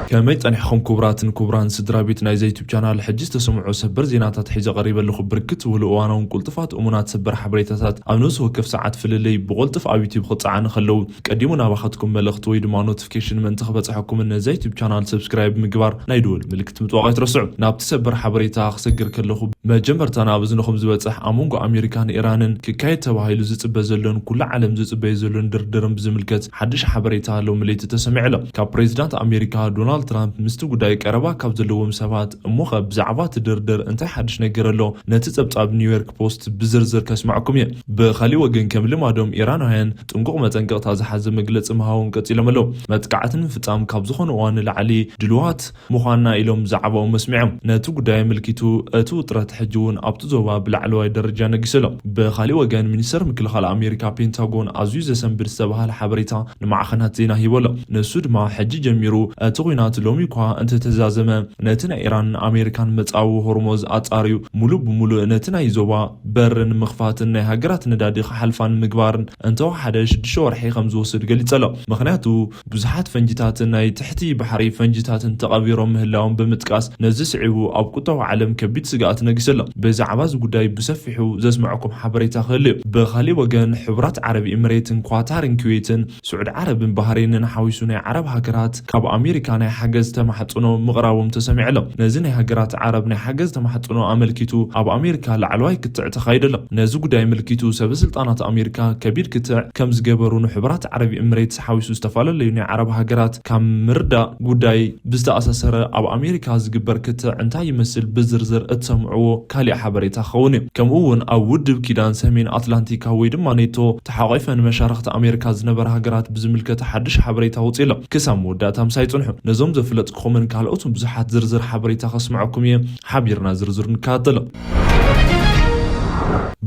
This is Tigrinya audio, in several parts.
ከመይ ጸኒሕኹም ክቡራትን ክቡራን ስድራ ቤት ናይዚ ዩቱብ ቻናል? ሕጂ ዝተሰምዑ ሰበር ዜናታት ሒዘ ቀሪበ ኣለኹ። ብርክት ዝበሉ እዋናውን ቅልጡፋት እሙናት ሰበር ሓበሬታታት ኣብ ነፍሲ ወከፍ ሰዓት ፍልልይ ብቕልጡፍ ኣብ ዩቱብ ክጸዓኑ ከለዉ ቀዲሙ ናባኻትኩም መልእኽቲ ወይ ድማ ኖቲፊኬሽን ምእንቲ ክበጽሐኩም ነዚ ዩቱብ ቻናል ሰብስክራይብ ምግባር ናይ ደወል ምልክት ምጥዋቕ ኣይትረስዑ። ናብቲ ሰበር ሓበሬታ ክሰግር ከለኹ መጀመርታ ናብ እዝንኹም ዝበጽሕ ኣብ መንጎ ኣሜሪካን ኢራንን ክካየድ ተባሂሉ ዝጽበ ዘሎን ኩሉ ዓለም ዝጽበዮ ዘሎን ድርድርን ብዝምልከት ሓድሽ ሓበሬታ ሎሚ ለይቲ ተሰሚዑ ኣሎ። ካብ ፕሬዚዳንት ኣሜሪካ ዶናልድ ትራምፕ ምስቲ ጉዳይ ቀረባ ካብ ዘለዎም ሰባት እሞ ኸ ብዛዕባ እቲ ድርድር እንታይ ሓድሽ ነገር ኣሎ? ነቲ ጸብጻብ ኒውዮርክ ፖስት ብዝርዝር ከስማዕኩም እየ። ብኻሊእ ወገን ከም ልማዶም ኢራናውያን ጥንቁቕ መጠንቀቕታ ዝሓዘ መግለጺ ምሃቦም ቀጺሎም ኣለዉ። መጥቃዕቲ ንምፍጻም ካብ ዝኾነ እዋን ንላዕሊ ድልዋት ምዃንና ኢሎም ዛዕባኦም መስሚዖም። ነቲ ጉዳይ ኣመልኪቱ እቲ ውጥረት ሕጂ እውን ኣብቲ ዞባ ብላዕለዋይ ደረጃ ነጊሱ ኣሎ። ብኻሊእ ወገን ሚኒስተር ምክልኻል ኣሜሪካ ፔንታጎን ኣዝዩ ዘሰንብድ ዝተባህለ ሓበሬታ ንማዕኸናት ዜና ሂቡ ኣሎ። ንሱ ድማ ሕጂ ጀሚሩ እቲ ኲናት ሎሚ እኳ እንተተዛዘመ ነቲ ናይ ኢራንን ኣሜሪካን መጻዊ ሆርሞዝ ኣጻርዩ ሙሉእ ብሙሉእ ነቲ ናይ ዞባ በር ንምኽፋትን ናይ ሃገራት ነዳዲ ክሓልፋ ንምግባርን እንተወሓደ ሽዱሽተ ወርሒ ከም ዝወስድ ገሊጹ ኣሎ። ምኽንያቱ ብዙሓት ፈንጂታትን ናይ ትሕቲ ባሕሪ ፈንጂታትን ተቐቢሮም ምህላዎም ብምጥቃስ ነዚ ስዒቡ ኣብ ቁጠባ ዓለም ከቢድ ስግኣት ነጊሱ ኣሎ። ብዛዕባ እዚ ጉዳይ ብሰፊሑ ዘስምዐኩም ሓበሬታ ክህሉ እዩ። ብኻሊእ ወገን ሕቡራት ዓረብ ኤምሬትን ኳታርን ኩዌትን ስዑድ ዓረብን ባህሬንን ሓዊሱ ናይ ዓረብ ሃገራት ካብ ኣሜሪካ ናይ ሓገዝ ተማሕጽኖ ምቕራቦም ተሰሚዑ ኣሎ። ነዚ ናይ ሃገራት ዓረብ ናይ ሓገዝ ተማሕጽኖ ኣመልኪቱ ኣብ ኣሜሪካ ላዕለዋይ ክትዕ ተኻይዱ ኣሎ። ነዚ ጉዳይ ኣመልኪቱ ሰበ ስልጣናት ኣሜሪካ ከቢድ ክትዕ ከም ዝገበሩ ንሕቡራት ዓረብ ኤምሬትስ ሓዊሱ ዝተፈላለዩ ናይ ዓረብ ሃገራት ካብ ምርዳእ ጉዳይ ብዝተኣሳሰረ ኣብ ኣሜሪካ ዝግበር ክትዕ እንታይ ይመስል ብዝርዝር እትሰምዕዎ ካሊእ ሓበሬታ ክኸውን እዩ። ከምኡ እውን ኣብ ውድብ ኪዳን ሰሜን ኣትላንቲካ ወይ ድማ ኔቶ ተሓቋፈን መሻርኽቲ ኣሜሪካ ዝነበራ ሃገራት ብዝምልከት ሓድሽ ሓበሬታ ወፂኡ ኣሎ። ክሳብ መወዳእታ ምሳይ ጽንሑ። ነዞም ዘፍለጥኩምን ካልኦትን ብዙሓት ዝርዝር ሓበሬታ ከስምዐኩም እየ። ሓቢርና ዝርዝር ንከታተሎ።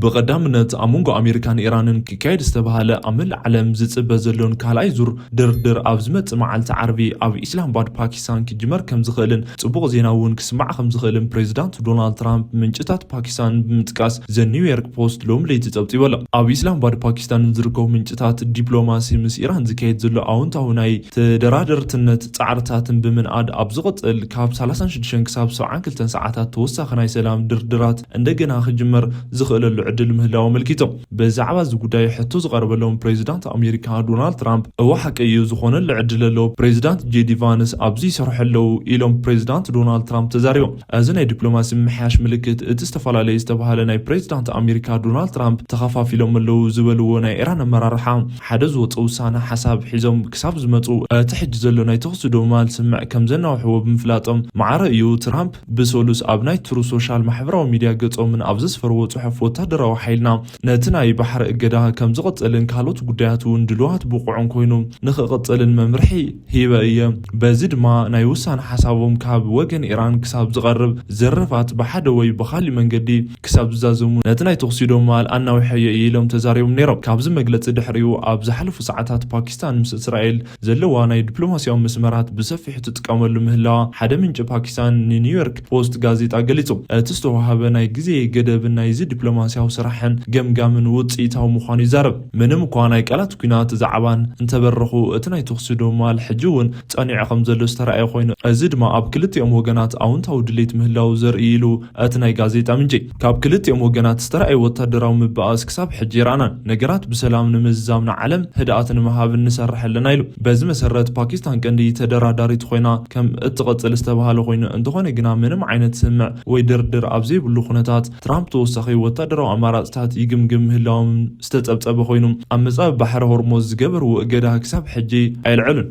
ብቐዳምነት ኣብ መንጎ ኣሜሪካን ኢራንን ክካየድ ዝተባህለ ኣብ መላእ ዓለም ዝጽበ ዘሎን ካልኣይ ዙር ድርድር ኣብ ዝመጽእ መዓልቲ ዓርቢ ኣብ ኢስላማባድ ፓኪስታን ክጅመር ከም ዝኽእልን ጽቡቕ ዜና እውን ክስማዕ ከም ዝኽእልን ፕሬዚዳንት ዶናልድ ትራምፕ ምንጭታት ፓኪስታን ብምጥቃስ ዘ ኒውዮርክ ፖስት ሎሚ ለይቲ ጸብጺቡ ኣሎ። ኣብ ኢስላማባድ ፓኪስታን ዝርከቡ ምንጭታት ዲፕሎማሲ ምስ ኢራን ዝካየድ ዘሎ ኣወንታዊ ናይ ተደራደርትነት ጻዕርታትን ብምንኣድ ኣብ ዝቕጽል ካብ ሰላሳን ሽዱሽተን ክሳብ ሰብዓን ክልተን ሰዓታት ተወሳኺ ናይ ሰላም ድርድራት እንደገና ክጅመር ዝኽእለሉ ዕድል ምህላው ኣመልኪቶም። ብዛዕባ እዚ ጉዳይ ሕቶ ዝቐረበሎም ፕሬዚዳንት ኣሜሪካ ዶናልድ ትራምፕ እወ ሓቂ እዩ ዝኾነሉ ዕድል ኣሎ፣ ፕሬዚዳንት ጄዲ ቫንስ ኣብዚ ይሰርሑ ኣለዉ ኢሎም ፕሬዚዳንት ዶናልድ ትራምፕ ተዛሪቦም። እዚ ናይ ዲፕሎማሲ ምምሕያሽ ምልክት እቲ ዝተፈላለየ ዝተባህለ ናይ ፕሬዚዳንት ኣሜሪካ ዶናልድ ትራምፕ ተኸፋፊሎም ኣለዉ ዝበልዎ ናይ ኢራን ኣመራርሓ ሓደ ዝወፀ ውሳነ ሓሳብ ሒዞም ክሳብ ዝመፁ እቲ ሕጂ ዘሎ ናይ ተኹሲ ዶማል ስምዕ ከም ዘናውሕዎ ብምፍላጦም ማዕረ እዩ። ትራምፕ ብሰሉስ ኣብ ናይ ትሩ ሶሻል ማሕበራዊ ሚድያ ገጾምን ኣብ ዘስፈርዎ ጽሑፍ ወታደራዊ ሓይልና ነቲ ናይ ባሕሪ እገዳ ከም ዝቕጽልን ካልኦት ጉዳያት እውን ድልዋት ብቑዕን ኮይኑ ንኽቕጽልን መምርሒ ሂበ እየ። በዚ ድማ ናይ ውሳነ ሓሳቦም ካብ ወገን ኢራን ክሳብ ዝቐርብ ዘረፋት ብሓደ ወይ ብኻሊእ መንገዲ ክሳብ ዝዛዘሙ ነቲ ናይ ተኹሲ ዶማል ኣናዊሐዮ እየ ኢሎም ተዛሪቦም ነይሮም። ካብዚ መግለጺ ድሕሪኡ ኣብ ዝሓለፉ ሰዓታት ፓኪስታን ምስ እስራኤል ዘለዋ ናይ ዲፕሎማሲያዊ መስመራት ብሰፊሑ ትጥቀመሉ ምህላዋ ሓደ ምንጪ ፓኪስታን ንኒውዮርክ ፖስት ጋዜጣ ገሊጹ። እቲ ዝተዋህበ ናይ ግዜ ገደብን ናይዚ ዲፕሎማሲያዊ ስራሕን ገምጋምን ውጽኢታዊ ምዃኑ ይዛረብ። ምንም እኳ ናይ ቃላት ኲናት ዛዕባን እንተበረኹ፣ እቲ ናይ ተኹሲ ዶማል ሕጂ እውን ጸኒዑ ከም ዘሎ ዝተራእየ ኮይኑ፣ እዚ ድማ ኣብ ክልቲኦም ወገናት ኣውንታዊ ድሌት ምህላው ዘርኢ ኢሉ እቲ ናይ ጋዜጣ ምንጪ። ካብ ክልቲኦም ወገናት ዝተራእየ ወታደራዊ ምብኣስ ክሳብ ሕጂ ይረኣናን። ነገራት ብሰላም ንምዝዛም ንዓለም ህድኣት ንምሃብ እንሰርሕ ኣለና ኢሉ። በዚ መሰረት ፓኪስታን ቀንዲ ተደራዳሪት ኮይና ከም እትቐጽል ዝተባህለ ኮይኑ፣ እንተኾነ ግና ምንም ዓይነት ስምዕ ወይ ድርድር ኣብ ዘይብሉ ኩነታት ትራምፕ ተወሳኺ ወታደራዊ ኣማራጽታት ይግምግም ምህላዎም ዝተጸብጸበ ኮይኑ፣ ኣብ መጻኢ ባሕሪ ሆርሞዝ ዝገበርዎ እገዳ ክሳብ ሕጂ ኣይልዐሉን።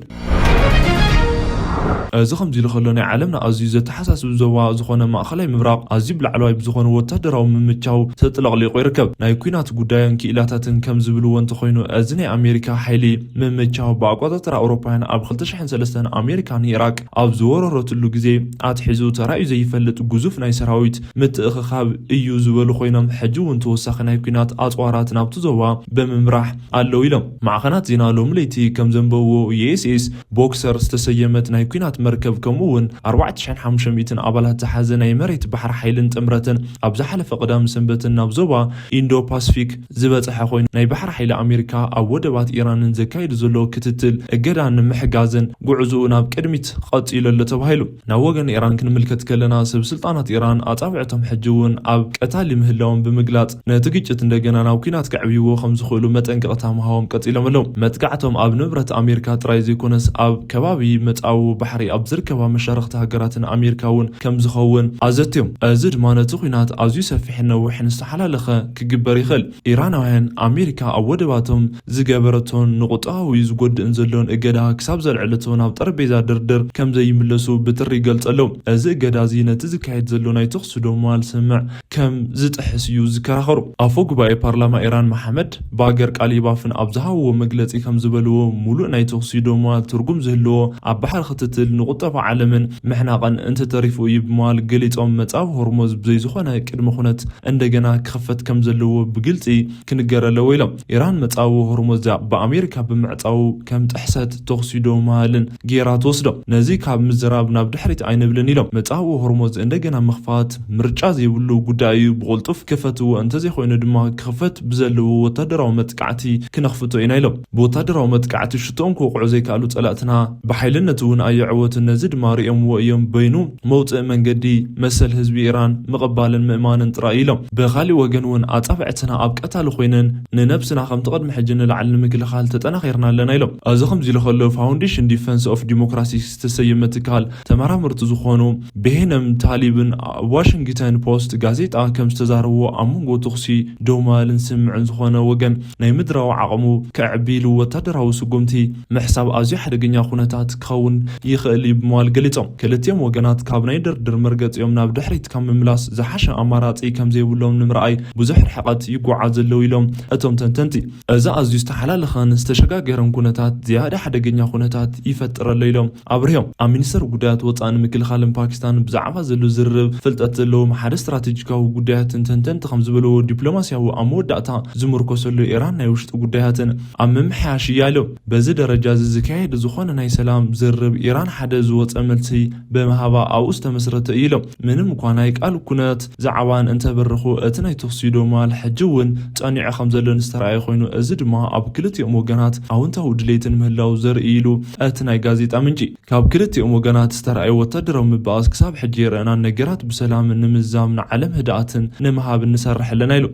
እዚ ከምዚ ኢሉ ከሎ ናይ ዓለምና ኣዝዩ ዘተሓሳስብ ዞባ ዝኾነ ማእኸላይ ምብራቕ ኣዝዩ ብላዕለዋይ ብዝኾነ ወታደራዊ ምምቻው ተጥለቕሊቑ ይርከብ። ናይ ኲናት ጉዳይን ክኢላታትን ከም ዝብልዎ እንተኾይኑ እዚ ናይ ኣሜሪካ ሓይሊ ምምቻው ብኣቆጻጽራ ኣውሮፓውያን ኣብ ክልተ ሽሕን ሰለስተን ኣሜሪካ ንኢራቅ ኣብ ዝወረረትሉ ግዜ ኣትሒዙ ተራእዩ ዘይፈልጥ ግዙፍ ናይ ሰራዊት ምትእኽኻብ እዩ ዝበሉ ኮይኖም ሕጂ እውን ተወሳኺ ናይ ኲናት ኣጽዋራት ናብቲ ዞባ ብምምራሕ ኣለዉ ኢሎም። ማዕኸናት ዜና ሎሚ ለይቲ ከም ዘንበብዎ ዩ ኤስ ኤስ ቦክሰር ዝተሰየመት ናይ ኩናት መርከብ ከምኡ እውን ኣርባዕተ ሽሕን ሓሙሽተ ሚእትን ኣባላት ዝሓዘ ናይ መሬት ባሕሪ ሓይልን ጥምረትን ኣብ ዝሓለፈ ቀዳም ሰንበትን ናብ ዞባ ኢንዶ ፓስፊክ ዝበጽሐ ኮይኑ፣ ናይ ባሕሪ ሓይሊ ኣሜሪካ ኣብ ወደባት ኢራንን ዘካይዱ ዘሎ ክትትል እገዳ ንምሕጋዝን ጉዕዝኡ ናብ ቅድሚት ቀጺሉ ኣሎ ተባሂሉ። ናብ ወገን ኢራን ክንምልከት ከለና፣ ሰብ ስልጣናት ኢራን ኣጻብዕቶም ሕጂ እውን ኣብ ቀታሊ ምህላዎም ብምግላጽ፣ ነቲ ግጭት እንደገና ናብ ኲናት ከዕብይዎ ከም ዝኽእሉ መጠንቀቕታ ምሃቦም ቀጺሎም ኣለዉ። መጥቃዕቶም ኣብ ንብረት ኣሜሪካ ጥራይ ዘይኮነስ፣ ኣብ ከባቢ መጻዊ ባሕሪ ኣብ ዝርከባ መሻርኽቲ ሃገራትን ኣሜሪካ እውን ከም ዝኸውን ኣዘትዮም። እዚ ድማ ነቲ ኲናት ኣዝዩ ሰፊሕን ነዊሕን ዝተሓላለኸ ክግበር ይኽእል። ኢራናውያን ኣሜሪካ ኣብ ወደባቶም ዝገበረቶን ንቁጠባዊ ዝጎድእን ዘሎን እገዳ ክሳብ ዘልዐለቶ ናብ ጠረጴዛ ድርድር ከም ዘይምለሱ ብትሪ ይገልጹ ኣለዉ። እዚ እገዳ እዚ ነቲ ዝካየድ ዘሎ ናይ ተኹሲ ዶማል ስምምዕ ከም ዝጥሕስ እዩ ዝከራኸሩ። ኣፈ ጉባኤ ፓርላማ ኢራን መሓመድ ባገር ቃሊባፍን ኣብ ዝሃብዎ መግለጺ ከም ዝበልዎ፣ ሙሉእ ናይ ተኹሲ ዶማል ትርጉም ዝህልዎ ኣብ ባሕሪ ክትትል ንቁጠባ ዓለምን ምሕናቕን እንተተሪፉ እዩ ብምባል ገሊጾም፣ መጻብ ሆርሞዝ ብዘይ ዝኾነ ቅድመ ኩነት እንደገና ክኽፈት ከም ዘለዎ ብግልጺ ክንገር ኣለዎ ኢሎም። ኢራን መጻዊ ሆርሞዝ ብኣሜሪካ ብምዕጻው ከም ጥሕሰት ተኹሲ ዶማልን ጌራ ትወስዶ። ነዚ ካብ ምዝራብ ናብ ድሕሪት ኣይንብልን ኢሎም። መጻዊ ሆርሞዝ እንደገና ምኽፋት ምርጫ ዘይብሉ ጉዳይ እዩ። ብቕልጡፍ ክፈትዎ፣ እንተዘይኮይኑ ድማ ክኽፈት ብዘለዎ ወታደራዊ መጥቃዕቲ ክነኽፍቶ ኢና ኢሎም። ብወታደራዊ መጥቃዕቲ ሽቶኦም ክወቕዑ ዘይከኣሉ ጸላእትና ብሓይልነት እውን ኣየዕወቱን። ነዚ ድማ ርእዮምዎ እዮም። በይኑ መውጽኢ መንገዲ መሰል ህዝቢ ኢራን ምቕባልን ምእማንን ጥራይ ኢሎም። ብኻሊእ ወገን እውን ኣጻብዕትና ኣብ ቀታሊ ኮይነን ንነብስና ከምቲ ቅድሚ ሕጂ ንላዕሊ ንምክልኻል ተጠናኺርና ኣለና ኢሎም። እዚ ከምዚ ኢሉ ከሎ፣ ፋውንዴሽን ዲፈንስ ኦፍ ዲሞክራሲ ዝተሰየመ ትካል ተመራመርቲ ዝኾኑ ቤሄነም ታሊብን ኣብ ዋሽንግተን ፖስት ጋዜጣ ከም ዝተዛረብዎ፣ ኣብ መንጎ ተኹሲ ዶማልን ስምዕን ዝኾነ ወገን ናይ ምድራዊ ዓቕሙ ከዕቢ ኢሉ ወታደራዊ ስጉምቲ ምሕሳብ ኣዝዩ ሓደገኛ ኩነታት ክኸውን ይኽእል እዩ ብምባል ገሊጾም። ክልቲኦም ወገናት ካብ ናይ ድርድር መርገጺኦም ናብ ድሕሪት ካብ ምምላስ ዝሓሸ ኣማራጺ ከም ዘይብሎም ንምርኣይ ብዙሕ ርሕቀት ይጓዓዙ ኣለዉ ኢሎም እቶም ተንተንቲ። እዚ ኣዝዩ ዝተሓላለኸን ዝተሸጋገረን ኩነታት ዝያዳ ሓደገኛ ኩነታት ይፈጥር ኣሎ ኢሎም ኣብርሆም። ኣብ ሚኒስተር ጉዳያት ወጻእን ምክልኻልን ፓኪስታን ብዛዕባ ዘሎ ዝርርብ ፍልጠት ዘለዎም ሓደ ስትራቴጂካዊ ጉዳያትን ተንተንቲ ከም ዝበልዎ፣ ዲፕሎማሲያዊ ኣብ መወዳእታ ዝምርኮሰሉ ኢራን ናይ ውሽጢ ጉዳያትን ኣብ ምምሕያሽ እያ ኢሎም። በዚ ደረጃ እዚ ዝካየድ ዝኾነ ናይ ሰላም ዝርርብ ኢራን ሓደ ዝወጸ መልሲ ብምሃባ ኣብኡ ዝተመስረተ እዩ ኢሎም። ምንም እኳ ናይ ቃል ኩነት ዛዕባን እንተበረኹ፣ እቲ ናይ ተኹሲ ዶማል ሕጂ እውን ጸኒዑ ከም ዘሎ ዝተረኣየ ኮይኑ፣ እዚ ድማ ኣብ ክልቲኦም ወገናት ኣውንታዊ ድሌትን ምህላው ዘርኢ ኢሉ እቲ ናይ ጋዜጣ ምንጪ። ካብ ክልቲኦም ወገናት ዝተረኣየ ወታደራዊ ምብኣስ ክሳብ ሕጂ የረኣናን፣ ነገራት ብሰላም ንምዝዛም ንዓለም ህድኣትን ንምሃብ ንሰርሕ ኣለና ኢሉ።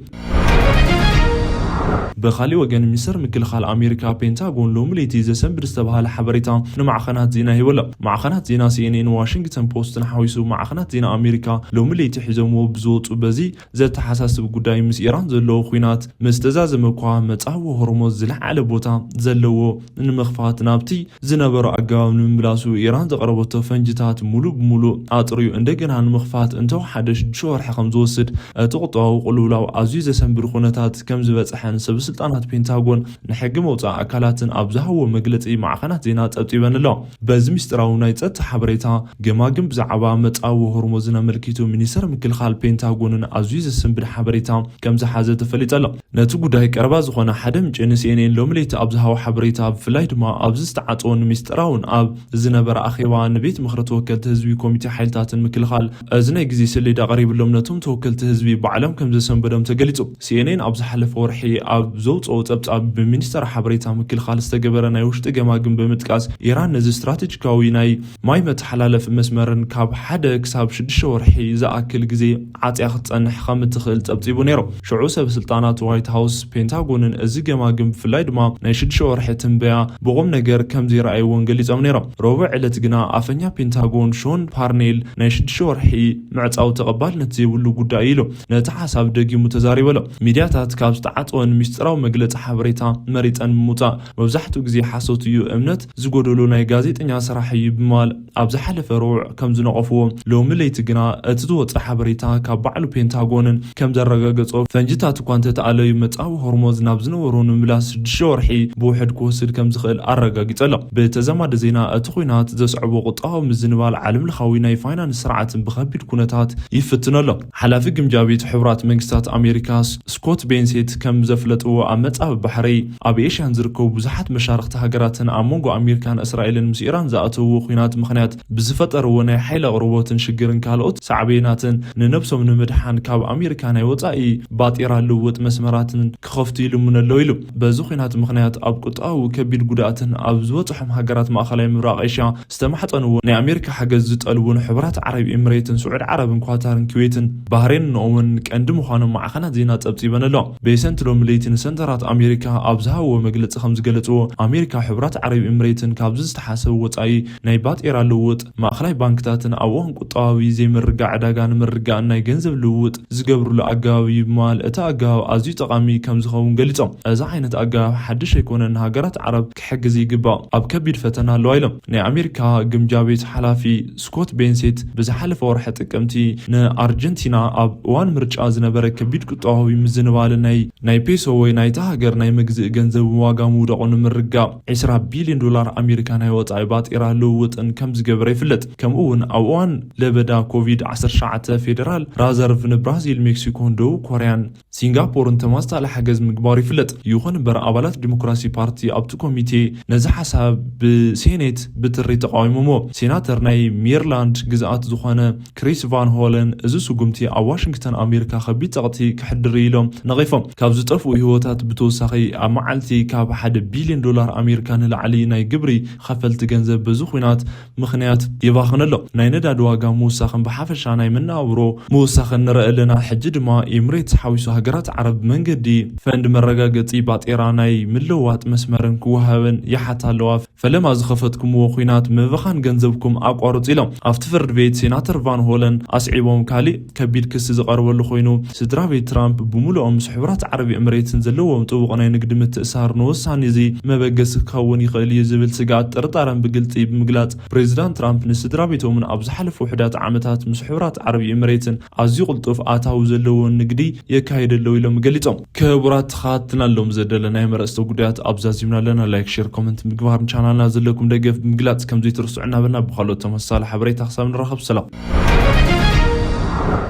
ብኻሊእ ወገን፣ ሚኒስተር ምክልኻል ኣሜሪካ ፔንታጎን ሎሚ ለይቲ ዘሰንብድ ዝተባሃለ ሓበሬታ ንማዕኸናት ዜና ሂቡ ኣሎ። ማዕኸናት ዜና ሲኤንኤን፣ ዋሽንግተን ፖስትን ሓዊሱ፣ ማዕኸናት ዜና ኣሜሪካ ሎሚ ለይቲ ሒዞምዎ ብዝወፁ፣ በዚ ዘተሓሳስብ ጉዳይ፣ ምስ ኢራን ዘለዎ ኲናት ምስ ተዛዘመ እኳ፣ መጻብቦ ሆርሞዝ ዝለዓለ ቦታ ዘለዎ ንምኽፋት ናብቲ ዝነበሮ ኣገባብ ንምምላሱ፣ ኢራን ዘቕረበቶ ፈንጅታት ሙሉእ ብሙሉእ ኣጥርዩ እንደገና ንምኽፋት እንተወሓደ ሽዱሽተ ወርሒ ከም ዝወስድ፣ እቲ ቁጠባዊ ቅልውላው ኣዝዩ ዘሰንብድ ኩነታት ከም ዝበጽሐን ሰብ ስልጣናት ፔንታጎን ንሕጊ መውጻኢ ኣካላትን ኣብ ዝሃብዎ መግለጺ ማዕኸናት ዜና ጸብጺበን ኣለዋ። በዚ ምስጢራዊ ናይ ጸጥታ ሓበሬታ፣ ገማግም ብዛዕባ መጻብቦ ሆርሞዝን ኣመልኪቱ ሚኒስተር ምክልኻል ፔንታጎንን ኣዝዩ ዘሰንብድ ሓበሬታ ከም ዝሓዘ ተፈሊጡ ኣሎ። ነቲ ጉዳይ ቀረባ ዝኾነ ሓደ ምንጪ ንሲኤንኤን ሎሚ ለይቲ ኣብ ዝሃቦ ሓበሬታ፣ ብፍላይ ድማ ኣብዚ ዝተዓጽወን ምስጢራውን ኣብ ዝነበረ ኣኼባ ንቤት ምኽሪ ተወከልቲ ህዝቢ፣ ኮሚቴ ሓይልታትን ምክልኻል እዚ ናይ ግዜ ሰሌዳ ቀሪብሎም፣ ነቶም ተወከልቲ ህዝቢ ባዕሎም ከም ዘሰንበዶም ተገሊጹ። ሲኤንኤን ኣብ ዝሓለፈ ወርሒ ኣብ ዘውጽኦ ጸብጻብ፣ ብሚኒስተር ሓበሬታ ምክልኻል ዝተገበረ ናይ ውሽጢ ገማግም ብምጥቃስ፣ ኢራን ነዚ ስትራቴጂካዊ ናይ ማይ መተሓላለፊ መስመርን ካብ ሓደ ክሳብ ሽዱሽተ ወርሒ ዝኣክል ግዜ ዓጽያ ክትጸንሕ ከም እትኽእል ጸብጺቡ ነይሩ። ሽዑ ሰብ ስልጣናት ዋይት ሃውስ፣ ፔንታጎንን እዚ ገማግም ብፍላይ ድማ ናይ ሽዱሽተ ወርሒ ትንበያ ብቑም ነገር ከም ዘይረኣይዎን ገሊጾም ነይሮም። ረቡዕ ዕለት ግና ኣፈኛ ፔንታጎን ሾን ፓርኔል ናይ ሽዱሽተ ወርሒ ምዕጻው ተቐባልነት ዘይብሉ ጉዳይ እዩ ኢሉ ነቲ ሓሳብ ደጊሙ ተዛሪቡ ኣሎ። ሚድያታት ካብ ዝተዓጽወን ምስጢራዊ መግለጺ ሓበሬታ መሪጸን ብምውጻእ፣ መብዛሕትኡ ግዜ ሓሶት እዩ፣ እምነት ዝጎደሎ ናይ ጋዜጠኛ ስራሕ እዩ ብምባል ኣብ ዝሓለፈ ረቡዕ ከም ዝነቐፍዎ፣ ሎሚ ለይቲ ግና እቲ ዝወጸ ሓበሬታ ካብ ባዕሉ ፔንታጎንን ከም ዘረጋገጾ፣ ፈንጅታት እኳ እንተተኣለዩ፣ መጻዊ ሆርሞዝ ናብ ዝነበሮ ንምምላስ ሽዱሽተ ወርሒ ብውሕድ ክወስድ ከም ዝኽእል ኣረጋጊጹ ኣሎ። ብተዛማዲ ዜና፣ እቲ ኲናት ዘስዕቦ ቁጠባዊ ምዝንባል ዓለምለኻዊ ናይ ፋይናንስ ስርዓትን ብኸቢድ ኩነታት ይፍትኖ ኣሎ። ሓላፊ ግምጃ ቤት ሕቡራት መንግስታት ኣሜሪካ ስ-፣ ስኮት ቤንሴት ከም ዘፍ-፣ ዝፍለጥዎ ኣብ መጻብ ባሕሪ ኣብ ኤሽያን ዝርከቡ ብዙሓት መሻርኽቲ ሃገራትን ኣብ መንጎ ኣሜሪካን እስራኤልን ምስ ኢራን ዝኣተውዎ ኲናት ምኽንያት ብዝፈጠርዎ ናይ ሓይሊ ኣቕርቦትን ሽግርን ካልኦት ሳዕቤናትን ንነብሶም ንምድሓን ካብ ኣሜሪካ ናይ ወጻኢ ባጤራ ልውውጥ መስመራትን ክኸፍቱ ይልምኑ ኣለዉ ኢሉ። በዚ ኲናት ምኽንያት ኣብ ቁጠባዊ ከቢድ ጉድኣትን ኣብ ዝበጽሖም ሃገራት ማእኸላይ ምብራቕ ኤሽያ ዝተማሕጸንዎ ናይ ኣሜሪካ ሓገዝ ዝጠልቡን ሕቡራት ዓረብ ኤምሬትን ስዑድ ዓረብን ኳታርን ኩዌትን ባህሬንን እውን ቀንዲ ምዃኖም ማዕኸናት ዜና ጸብጺበን ኣለዋ። ቤሰንት ሎሚ ለይቲ ንሰንተራት ኣሜሪካ ኣብ ዝሃብዎ መግለጺ ከም ዝገለጽዎ ኣሜሪካ ሕቡራት ዓረብ ኤምሬትን ካብዚ ዝተሓሰቡ ወጻኢ ናይ ባጤራ ልውውጥ ማእኸላይ ባንክታትን ኣብ እዋን ቁጠባዊ ዘይምርግጋዕ ዕዳጋ ንምርግጋእን ናይ ገንዘብ ልውውጥ ዝገብርሉ ኣገባብ እዩ ብምባል እቲ ኣገባብ ኣዝዩ ጠቓሚ ከም ዝኸውን ገሊጾም። እዚ ዓይነት ኣገባብ ሓድሽ ኣይኮነን፣ ንሃገራት ዓረብ ክሕግዝ ይግባእ። ኣብ ከቢድ ፈተና ኣለዋ ኢሎም። ናይ ኣሜሪካ ግምጃ ቤት ሓላፊ ስኮት ቤንሴት ብዝሓለፈ ወርሒ ጥቅምቲ ንኣርጀንቲና ኣብ እዋን ምርጫ ዝነበረ ከቢድ ቁጠባዊ ምዝንባል ናይ ናይ ፔሶ ወይ ናይታ ሃገር ናይ መግዝኢ ገንዘብ ዋጋ ምውዳቑ ንምርጋእ ዕስራ ቢልዮን ዶላር ኣሜሪካ ናይ ወጻኢ ባጤራ ልውውጥን ከም ዝገበረ ይፍለጥ። ከምኡ እውን ኣብ እዋን ለበዳ ኮቪድ ዓሰርተ ትሽዓተ ፌደራል ራዘርቭ ንብራዚል፣ ሜክሲኮን ደቡብ ኮርያን ሲንጋፖርን ተመሳሳሊ ሓገዝ ምግባሩ ይፍለጥ። ይኹን እምበር ኣባላት ዲሞክራሲ ፓርቲ ኣብቲ ኮሚቴ ነዚ ሓሳብ ብሴኔት ብትሪ ተቃዊሞሞ። ሴናተር ናይ ሜሪላንድ ግዝኣት ዝኾነ ክሪስ ቫን ሆለን እዚ ስጉምቲ ኣብ ዋሽንግተን ኣሜሪካ ከቢድ ጸቕጢ ከሕድር እዩ ኢሎም ነቒፎም። ካብ ዝጠፍኡ ህይወታት ብተወሳኺ ኣብ መዓልቲ ካብ ሓደ ቢልዮን ዶላር ኣሜሪካ ንላዕሊ ናይ ግብሪ ኸፈልቲ ገንዘብ በዚ ኲናት ምኽንያት ይባኽን ኣሎ። ናይ ነዳዲ ዋጋ ምውሳኽን ብሓፈሻ ናይ መነባብሮ ምውሳኽን ንርኢ ኣለና። ሕጂ ድማ ኤምሬትስ ሓዊሱ ሃገራት ዓረብ ብመንገዲ ፈንድ መረጋገጺ ባጤራ ናይ ምልውዋጥ መስመርን ክወሃበን ይሓታ ኣለዋ። ፈለማ ዝኸፈትኩምዎ ኲናት ምብኻን ገንዘብኩም ኣቋርጹ ኢሎም ኣብቲ ፍርድ ቤት ሴናተር ቫን ሆለን ኣስዒቦም። ካሊእ ከቢድ ክሲ ዝቐርበሉ ኮይኑ ስድራ ቤት ትራምፕ ብምሉኦም ምስ ሕቡራት ዓረብ ኤምሬትን ዘለዎም ጥቡቕ ናይ ንግዲ ምትእሳር ንውሳኔ እዚ መበገሲ ክኸውን ይኽእል እዩ ዝብል ስግኣት ጥርጣረን ብግልጺ ብምግላጽ ፕሬዚዳንት ትራምፕ ንስድራ ቤቶምን ኣብ ዝሓለፉ ውሕዳት ዓመታት ምስ ሕቡራት ዓረብ ኤምሬትን ኣዝዩ ቅልጡፍ ኣታዊ ዘለዎ ንግዲ የካይድ ኣለዉ ኢሎም ገሊጾም። ክቡራት ተኸታተልቲ፣ ሎም ዘደለናዮም ኣርእስተ ጉዳያት ኣብዛዚምና ኣለና። ላይክ፣ ሼር፣ ኮመንት ምግባርን ቻናልና ዘለኩም ደገፍ ብምግላጽ ከም ዘይትርስዑ እናበልና ብኻልኦት ተመሳሳሊ ሓበሬታ ክሳብ ንራኸብ ሰላም።